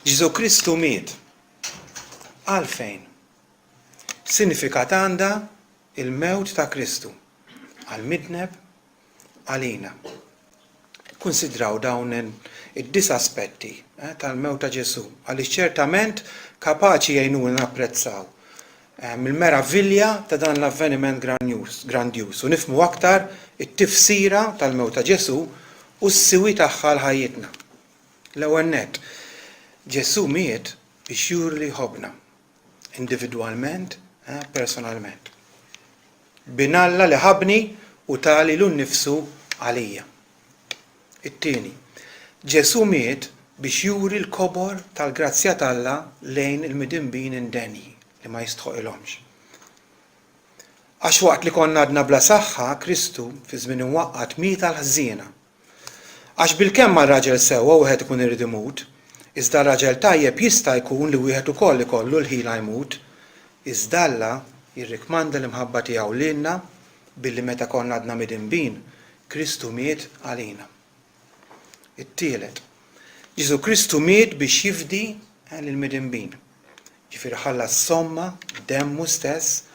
Ġesù Kristu miet. Għalfejn? X'sinifikat għandha l-mewt ta' Kristu għall-midneb, għalina? Ikkunsidraw dawn id-disa' aspetti tal-mewt ta' Ġesù, għaliex ċertament kapaċi jgħinuna napprezzaw il-meravilja ta' dan l-avveniment grandjuż u nifhmu aktar it-tifsira tal-mewt ta' Ġesù u s-siwi tagħha għal ħajjitna. L-ewwel nett, Ġesù miet biex juri li jħobbna, individwalment, personalment. Bin Alla li ħabbni u ta lilu nnifsu għalija. It-tieni, Ġesù miet biex juri l-kobor tal-grazzja t'Alla lejn il-midinbin indenji li ma jistħoqilhomx. Għax waqt li konna għadna bla saħħa, Kristu, fi żmien imwaqqat, miet għall-ħżiena. Għax bilkemm għal raġel sewwa wieħed ikun irid imut, iżda għal raġel tajjeb jista' jkun li wieħed ukoll ikollu l-ħila jmut. Iżda Alla jirrikmanda l-imħabba tiegħu lilna billi meta konna għadna midinbin, Kristu miet għalina. It-tielet, Ġesù Kristu miet biex jifdi lill-midinbin, jiġifieri ħallas somma b'demmu stess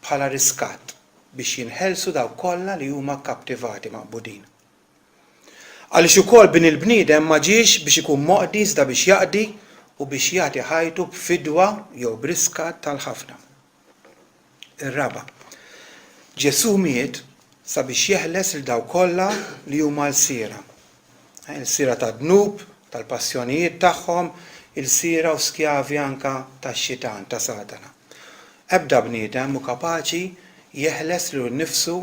bħala riskatt biex jinħelsu dawk kollha li huma kkaptivati, maqbudin. Għaliex ukoll Bin il-bniedem ma ġiex biex ikun moqdi iżda biex jaqdi u biex jagħti ħajtu b'fidwa jew b'riskat għal ħafna. Ir-raba', Ġesù miet sabiex jeħles lil dawk kollha li huma lsiera. Ilsiera tad-dnub, tal-passjonijiet tagħhom, ilsiera u skjavi anke tax-xitan, ta' Satana. Ebda bniedem mhu kapaċi jeħles lilu nnifsu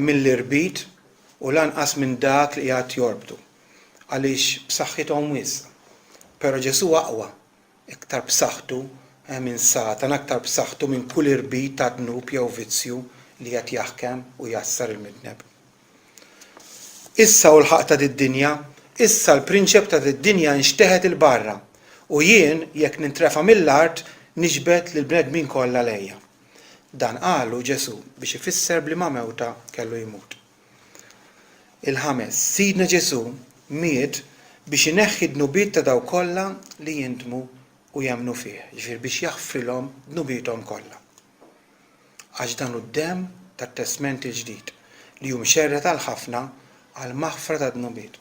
mill-irbit u lanqas minn dak li qiegħed jorbtu, għaliex b'saħħithom wisq. Però Ġesù aqwa, iktar b'saħħtu minn Satana, aktar b'saħħtu minn kull irbit ta' dnub jew vizzju li qed jaħkem u jassar il-midneb. Issa hu l-ħaqq ta' did-dinja, issa l-prinċep ta' did-dinja nxteħet 'il barra, u jien, jekk nintrefa' mill-art, niġbed lill-bnedmin kollha lejja. Dan qalu Ġesù biex ifisser b'liema mewta kellu jmut. Il-ħames, Sidna Ġesù miet biex ineħħi d-dnubiet ta' dawk kollha li jindmu u jemmnu fih, jiġifieri biex jaħfrilhom dnubiethom kollha. Għax dan hu d-demm tat-Testment il-Ġdid, li hu mxerred għal ħafna għall-maħfra tad-dnubiet.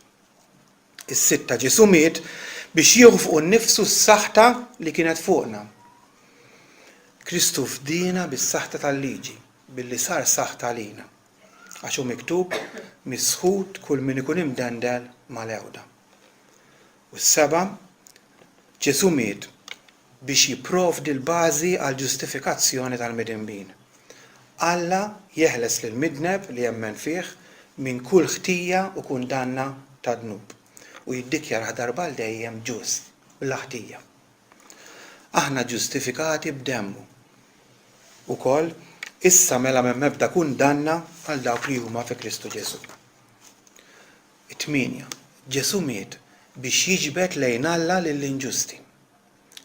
Is-sitta, Ġesù miet biex jieħu fuqu nnifsu s-saħta li kienet fuqna. Kristu fdiena bis-saħta tal-liġi, billi sar saħta għalina. Għax hu miktub, Misħut kull min ikun imdendel mal-għewda. U s-seba', Ġesù miet biex jipprovdi l-bażi għall-ġustifikazzjoni tal-midinbin. Alla jeħles lill-midneb li jemmen fih minn kull ħtija u kundanna ta' dnub, u jiddikjarah darba għal dejjem ġust, bla ħtija. Aħna ġustifikati b'demmu. Ukoll, issa mela m'hemm ebda kundanna għal dawk li huma fi Kristu Ġesù. It-tmienja, Ġesù miet biex jiġbed lejn Alla lill-inġusti.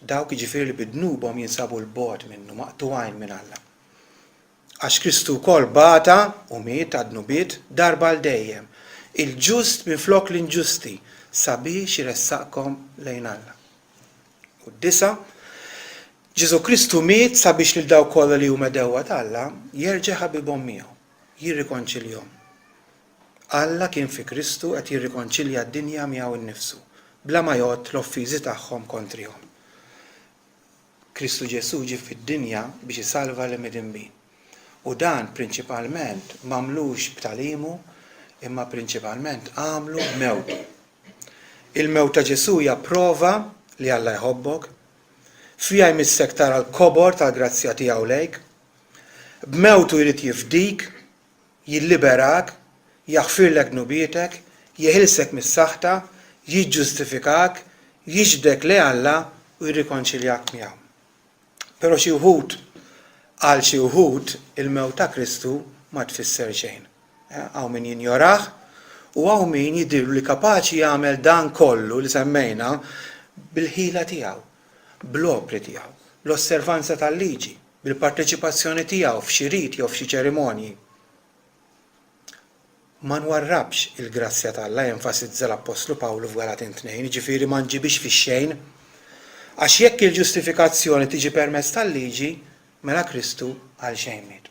Dawk, jiġifieri li bi dnubhom jinsabu 'l bogħod minnu, maqtugħin minn Alla. Għax Kristu wkoll bata u miet għad-dnubiet darba għal dejjem, il-ġust minflok l-inġusti, sabiex iressaqkom lejn Alla. U d-disa', Ġesù Kristu miet sabiex lil dawk kollha li huma għedewwa t'Alla jerġa' jħabbibhom miegħu, jirrikonċiljhom. Alla kien fi Kristu qed jirrikonċilja d-dinja miegħu nnifsu, bla ma jgħodd l-offiżi tagħhom kontrihom. Kristu Ġesù ġie fid-dinja biex isalva lill-midinbin. U dan prinċipalment m'għamlux b'tagħlimu, imma prinċipalment għamlu b'mewtu. Il-mewt ta' Ġesù hija prova li Alla jħobbok. Fiha jmissek tara l-kobor tal-grazzja tiegħu lejk. B'mewtu jrid jifdik jilliberak, jaħfirlek dnubietek, jeħilsek mis-saħta, jiġġustifikak, jiġbdek lejn Alla u jirrikonċiljak miegħu. Però xi wħud, għal xi wħud, il-mewt ta' Kristu ma tfisser xejn. Hawn min jinjorah u hawn min jidhirlu li kapaċi jagħmel dan kollu li semmejna bil-ħila tiegħu, bl-opri tiegħu, bl-osservanza tal-liġi, bil-parteċipazzjoni tiegħu f'xi rit jew f'xi ċerimonji. Ma nwarrabx il-grazzja t'Alla, jenfasizza l-appostlu Pawlu f'Galatin 2, jiġifieri ma nġibhiex fix-xejn. Għax jekk il-ġustifikazzjoni tiġi permezz tal-liġi, mela Kristu għalxejn miet.